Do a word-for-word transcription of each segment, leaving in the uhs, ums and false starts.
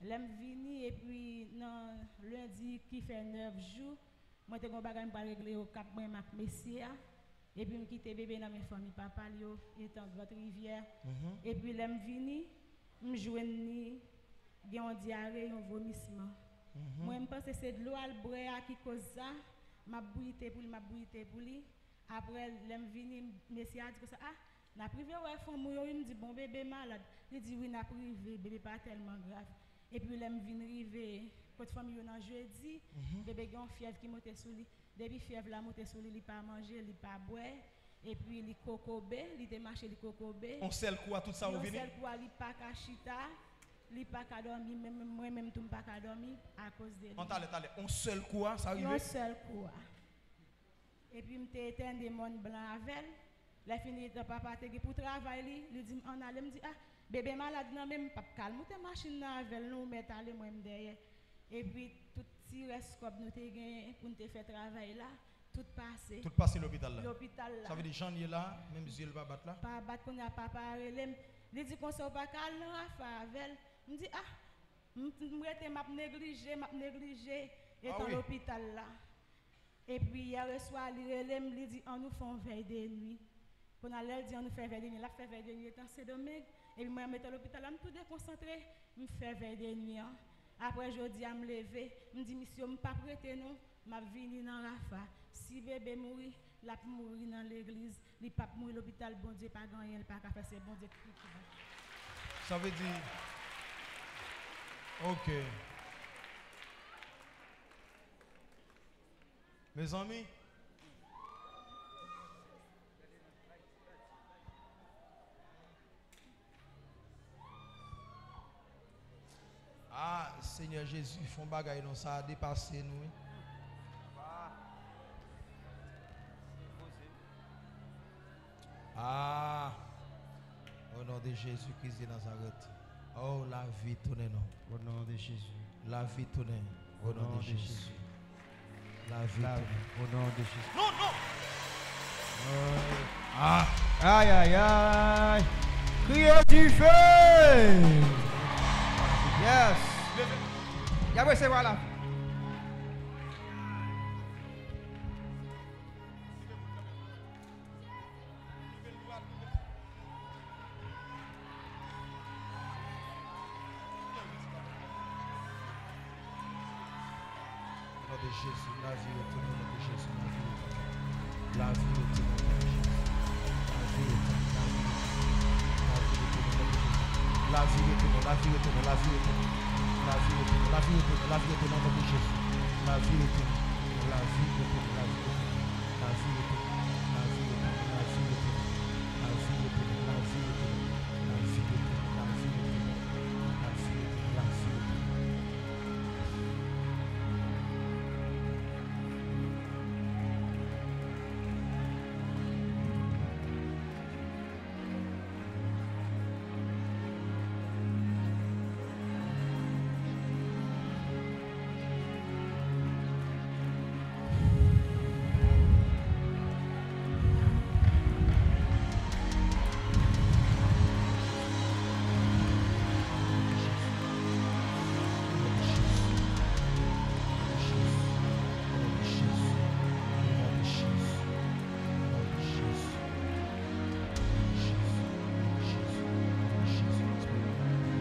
Lè m vini, epi nan lendi ki fè nèf jou, mwen te gen yon bagay m pral regle Okap, mwen menm ak mesye a. Epi m kite bebe nan men fanmi papa l yo, etan Grant Rivière. Mhm. Epi lè m vini, m jwenn li gen yon dyare, yon vomisman. Mhm. Mwen, m panse se dlo al bwè a ki koz sa. M ap bouyi te pou li, m ap bouyi te pou li. Apre, lè m vini, mesye a di konsa, "Ah, n ap rive wè fanm ou yo, wi." M di, "Bon, bebe malad." Li di, "Wi, n ap rive, bebe pa tèlman grav." Epi lè m vin rive kot fanmi yo nan jedi, mhm, bebe gen yon fyèv ki monte sou li. Depi fyèv la monte sou li, li pa manje, li pa bwè. Epi li kokobe, li te mache, li kokobe. On sèl kou a, tout sa yo vini? Yon sèl kou a, li pa ka chita, li pa ka dòmi, menm mwen menm tou m pa ka dòmi akoz de li. On talè, talè, on sèl kou a, sa rive? Yon sèl kou a. Epi m te tande mòn blan avè l. Lè fini, etan papa te gen pou travay li, li di m, "Ann ale." M di, "Ah, bebe malad nan men m, m p ap ka al moute machin nan avè l non, ou mèt ale, mwen m dèyè." Epi tout ti rès kòb nou te genyen pou n te fè travay la, tout pase. Tout pase lopital la? Lopital la. Sa vle di jan l ye la, menm zye l pa bat la? Pa bat, kounye a papa a rele m. Li di konsa, "Ou pa ka al nan Rafa avè l?" M di, "Ah, m, m rete, m ap neglije, m ap neglije, etan lopital la." Epi yè swa, li rele m, li di, "Ann nou fè yon vèy de nwi." Kounye a, lè l di, "Ann nou fè vèy de nwi," l ap fè vèy de nwi etan Sendomeng. Epi mwen, m rete lopital la, m tou dekonsantre, m fè vèy de nwi an. Apre jodi a, m leve, m di, "Misye, m p ap rete non, m ap vini nan Rafa. Si bebe mouri, l ap mouri nan legliz, li p ap mouri lopital, Bondye pa gen anyen l pa ka fè, se Bondye ki pi gran." Sa vle di, ok. Mezanmi. Ah, Senyè Jezi, fè yon bagay non, sa a depase nou, wi. Ah, o non de Jezi Kris de Nazarèt. Oh, lavi tounen non. O non de Jezi. Lavi tounen. O non de Jezi. Lavi tounen. O non de Jezi. Non, non. Ah. Ay, ay, ay. Kriye dife. Yes. Y ap resevwa la. O non de Jezi, lavi retounen, o non de Jezi, lavi retounen. Lavi retounen, o non de Jezi. Lavi retounen, lavi retounen, lavi retounen. Lavi retounen, lavi retounen, lavi retounen. Lavi retounen, lavi retounen, lavi retounen, o non de Jezi. Lavi retounen, lavi retounen, lavi retounen. Lavi retounen, lavi retounen, lavi retounen. Lavi retounen, lavi retounen, lavi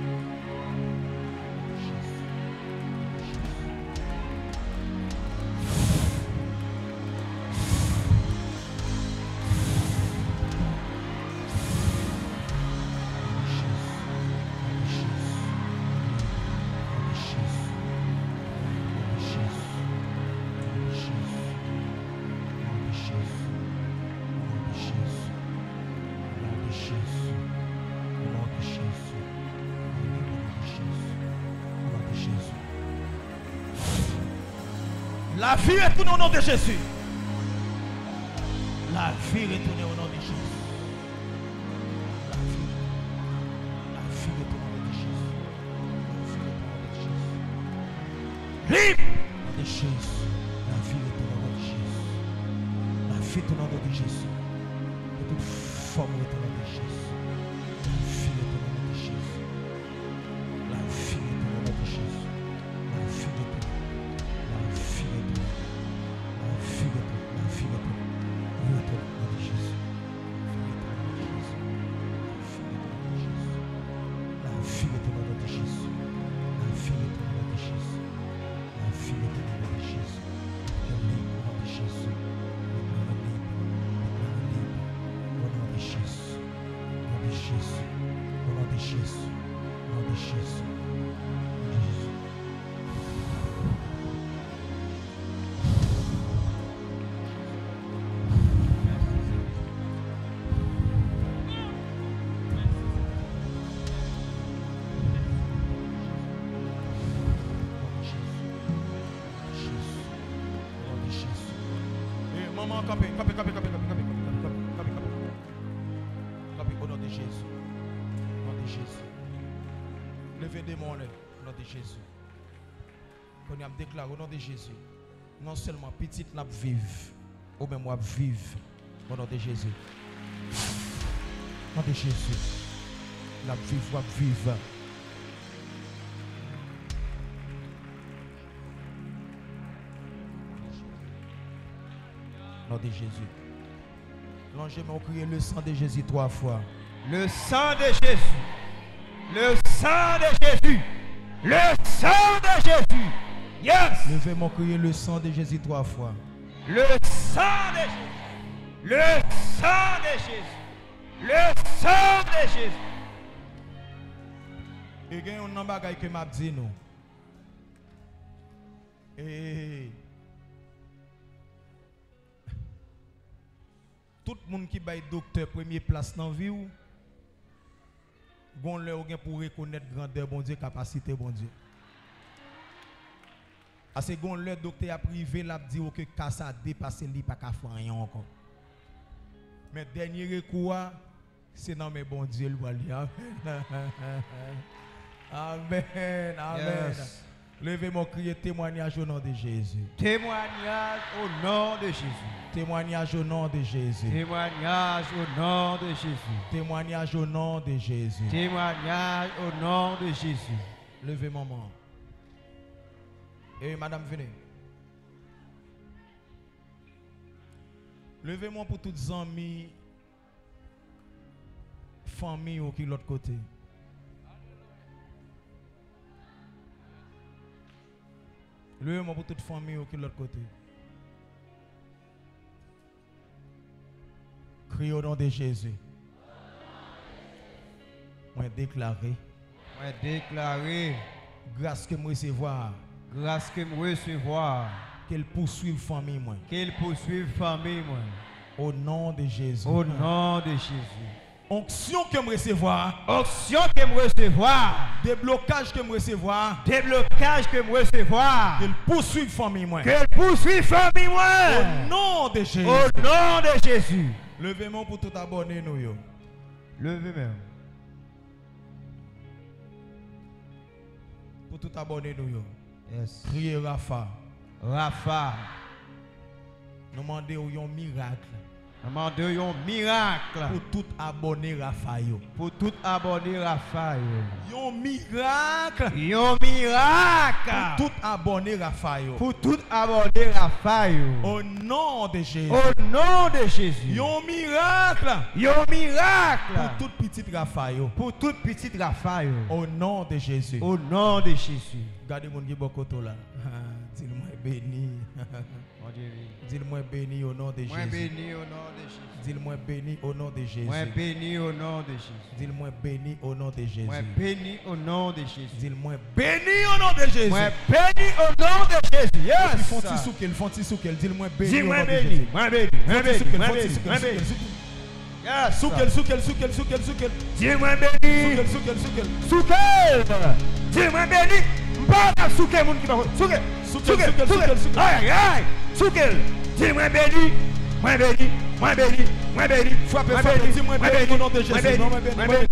retounen, lavi retounen. Lavi retounen, lavi retounen. Lavi retounen o non de Jezi. Lavi retounen o non de Jezi. Lavi. Lavi retounen o non de Jezi. Lavi retounen o non de Jezi. Lib. O non de Jezi. Lavi retounen o non de Jezi. Lavi retounen o non de Jezi. Ke tout Fòm rete nan de Jezi. Lavi rete nan de Jezi. Lavi rete nan de Jezi. Lavi rete. Lavi rete. Lavi rete. Lavi rete. Rete nan de Jezi. Lavi rete nan de Jezi. Lavi rete nan de Jezi. Lavi rete nan de Jezi. Lavi rete nan de Jezi. Yo lib o non de Jezi. Deklare lib. Deklare lib. O non de Jezi. Non de Jezi. O non de Jezi. Non de Jezi. Jezi. Jezi. O non de Jezi. E, manman, kanpe, kanpe, kanpe. Kanpe, o non de Jezi. O non de Jezi. Leve demon an, o non de Jezi. Kounye a m deklare, o non de Jezi, non sèlman pitit l ap viv, ou menm w ap viv, o non de Jezi. O non de Jezi, l ap viv, w ap viv. Non de Jezi. Lonje men w, kriye: Le sang de Jésus twa fwa. Le sang de Jésus. Le sang de Jésus. Le sang de Jésus. Yes. Leve men w, kriye: Le sang de Jésus twa fwa. Le sang de Jésus. Le sang de Jésus. Le sang de Jésus. E gen yon nan bagay ke m ap di nou. E tout moun ki bay doktè premye plas nan vi w, gon lè ou gen pou w rekonèt grandè Bondye, kapasite Bondye. Paske gon lè doktè ap rive, l ap di w ke ka sa depase l, li pa ka fè anyen ankò. Men dènye rekou a, se nan men Bondye l pral ye. Amèn. Amèn. Amèn. Yes. Leve men w, kriye: Temwanyaj o non de Jezi. Temwanyaj o non de Jezi. Temwanyaj o non de Jezi. Temwanyaj o non de Jezi. Temwanyaj o non de Jezi. Temwanyaj o non de Jezi. Leve manman. E madanm, vini. Leve men w pou tout zanmi, fanmi w ki lòt kote. Leve men w pou tout fanmi w ki lòt kote. Kriye o non de Jezi. Mwen deklare. Mwen deklare. Gras ke m resevwa a. Gras ke m resevwa a. Ke l pouswiv fanmi mwen. Ke l pouswiv fanmi mwen. O non de Jezi. O non de Jezi. Onksyon ke m resevwa a. Onksyon ke m resevwa a. Deblokaj ke m resevwa a. Deblokaj ke m resevwa a. Ke l pouswiv fanmi mwen. Ke l pouswiv fanmi mwen. O non de Jezi. O non de Jezi. Leve men w pou tout abòne nou yo. Leve men w. Pou tout abòne nou yo. Yes. Kriye Rafa. Rafa. Nou mande w yon mirak. Nou mande w yon mirak. Pou tout abòne Rafa yo. Pou tout abòne Rafa yo. Yon mirak. Yon mirak. Pou tout abòne Rafa yo. Pou tout abòne Rafa yo. O non de Jezi. O non de Jezi. Yon mirak. Yon mirak. Pou tout pitit Rafa yo. Pou tout pitit Rafa yo. O non de Jezi. O non de Jezi. Gade moun ki bò kote w la. Di l, mwen beni. Bondye beni. Di l, mwen beni o non de Jezi. Mwen beni o non de Jezi. Di l, mwen beni o non de Jezi. Mwen beni o non de Jezi. Di l, mwen beni o non de Jezi. Mwen beni o non de Jezi. Di l, mwen beni o non de Jezi. Mwen beni o non de Jezi. Yes. Epi fè yon ti souke l, fè yon ti souke l. Di l, mwen beni o non de Jezi. Di, mwen beni, mwen beni, mwen beni, mwen beni, mwen beni. Fè yon ti souke l, fè yon ti souke l, fè yon ti souke l, souke l. Yes. Souke l, souke l, souke l, souke l, souke l. Di, mwen beni. Souke l, souke l, souke l. Souke l. Di, mwen beni. M pa ka souke moun ki pa konn. Souke. Souke l, souke l, souke l, souke l. Ay, ay, ay. Souke l. Di, mwen beni. Mwen beni. Mwen beni. Mwen beni. Frape, frape. Di, mwen beni o non de Jezi. Mwen beni. Mwen beni.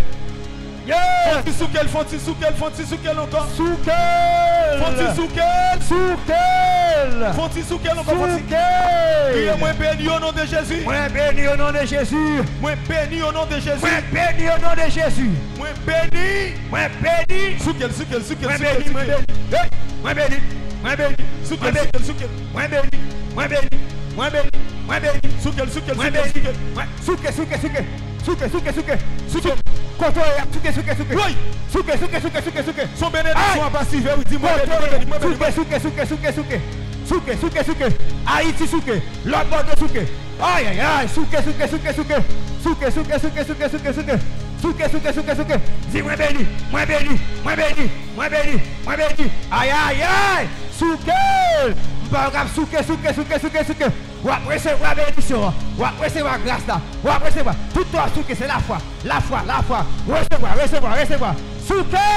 Yes! Fon ti souke l, fon ti souke l, fon ti souke l ankò. Souke l! Fon ti souke l! Souke l! Fon ti souke l ankò, fon ti. Souke l! Kriye, mwen beni o non de Jezi. Mwen beni o non de Jezi. Mwen beni o non de Jezi. Mwen beni o non de Jezi. Mwen beni. Mwen beni. Souke l, souke l, souke l, souke l, souke l. Mwen beni, mwen beni. Hey! Mwen beni. Mwen beni. Souke l, souke l, souke l. Mwen beni. Mwen beni. Mwen beni. Mwen beni. Souke l, souke l, souke l, souke l. Mwen beni. Mwen souke, souke, souke. Souke, souke, souke. Souke. Kote w ye a, souke, souke, souke. Woy! Souke, souke, souke, souke, souke. Son benediksyon ap asive, wi, di mwen beni, mwen beni, mwen beni, mwen beni. Souke, souke, souke, souke, souke. Souke, souke, souke. Ayiti souke. Lòt bò de souke. Ay, ay, ay. Souke, souke, souke, souke. Souke, souke, souke, souke, souke, souke. Souke, souke, souke, souke. Di mwen beni, mwen beni, mwen beni, mwen beni, mwen beni. Ay, ay, ay. Souke. M pa w k ap souke, souke, souke, souke, souke. W ap resevwa benisyon an. W ap resevwa gras la. W ap resevwa. Tout tan w ap souke, se lafwa. Lafwa, lafwa. Resevwa, resevwa, resevwa. Souke!